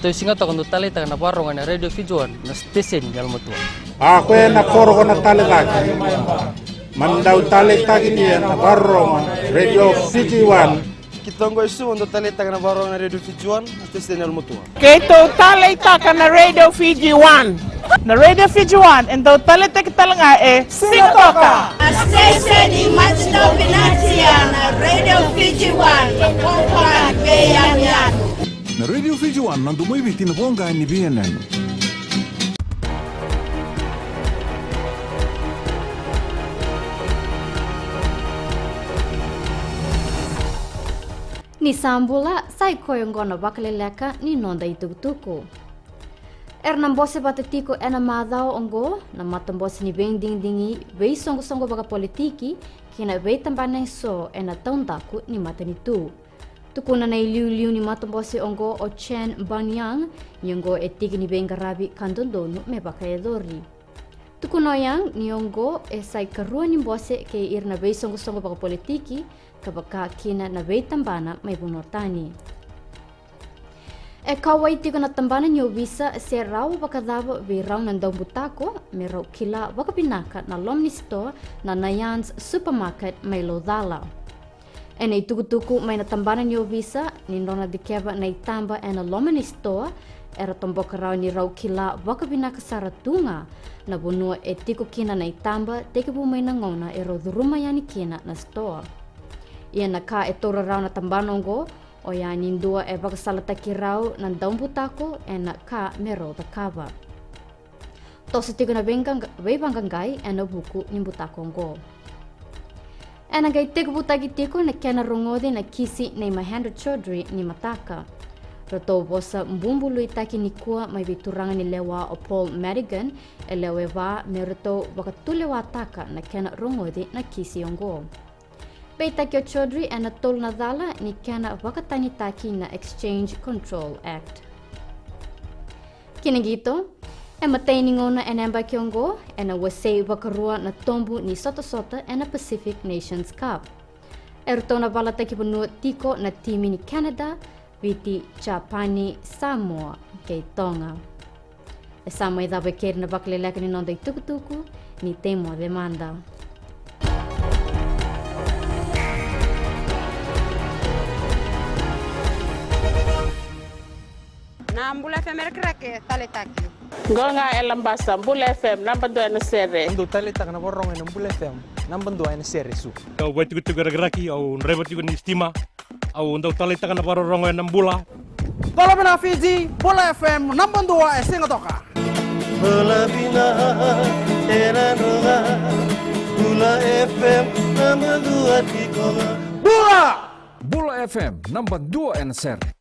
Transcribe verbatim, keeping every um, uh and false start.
Tou Siga Toka dou taleitaka na vakarorogo ena Radio Fiji One, na station ni yalomatua. A koya na koro ko na tale cake. Ma dou taleitaki ni ena vakarorogo Radio Fiji One. Keitou qo e Suva dou taleitaka na vakarorogo na Radio Fiji One, na station ni yalomatua. Keitou taleitaka na Radio Fiji One. Na Radio Fiji One e dou taleitaki tale ga e Siga Toka. A station ni matidou vinaka na Radio Fiji One, ko koya vei yanuyanu. Na Radio Fiji One, na domo i Viti, na voqa ni veiyanuyanu. Ni sa bula, sa i koya oqo na vakaleleka ni noda itukutuku. Era na bose vata tiko ena macawa oqo na matabose ni veidigidigi veisoqosoqo vakapolitiki kei na veitabana eso ena taudaku ni matanitu. Tukuna na iliuliu ni matabose oqo o Chen Banyang ni oqo e tiki ni veiqaravi ka dodonu me vakayacori. Tukuna o Yang ni oqo e sa i karua ni bose kei ira na veisoqosoqo vakapolitiki ka vaka kina na veitabana mai vanua tani. E kauwai tiko na tabana ni ovisa se rawa vakacava vei rau na daubutako me rau kila vakavinaka na loma ni sitoa na Nyan's Supermarket mai Laucala. Ena itukutuku mai na tabana ni ovisa ni nona dikeva na itaba ena loma ni sitoa, era toboka rawa ni rau kila vakavinaka sara tu ga na vanua e tiko kina na itaba tekivu mai na gauna e rau curuma yani kina na sitoa. Ia na ka e taura rawa na tabana oqo oya ni dua e vakasalataki rau na daubutako ena ka me rau cakava. Toso tiko na veiqaqa-, veivaqaqai ena vuku ni butako oqo. Ena qai tekivutaki tiko na kena rogoci na kisi nei Mahendra Chaudhry ni mataka. Ratou vosa bubuluitaki nikua mai vei turaga ni lewa o Paul Madigan e lewe va me ratou vakatulewataka na kena rogoci na kisi oqo. Beitaki o Chaudhry ena tolu na cala ni kena vakatanitaki na Exchange Control Act. Kina qito, e matai ni gauna ena yabaki oqo ena wasei vakarua na tobu ni sotasota ena Pacific Nations Cup. Eratou na valataki vanua tiko na timi ni Canada, Viti, Japani, Samoa kei Toga. E sa mai cava e keri na vakaleleka ni noda itukutuku, ni tei moce mada. Na Bula F M e Rakiraki e taleitaki. Qo ga e Labasa, Bula F M, naba dua ena sere. Dou taleitaka na vakarorogo ena Bula F M, naba dua ena sere, Su. Au vaitikotiko e Rakiraki, au draiva tiko ni sitima. Au dau taleitaka na vakarorogo ena Bula. Bula vinaka Fiji, Bula F M, naba dua e Siga Toka. Bula vinaka e Nadroga, Bula F M, naba dua tiko ga. Bula! Bula F M, naba dua ena sere.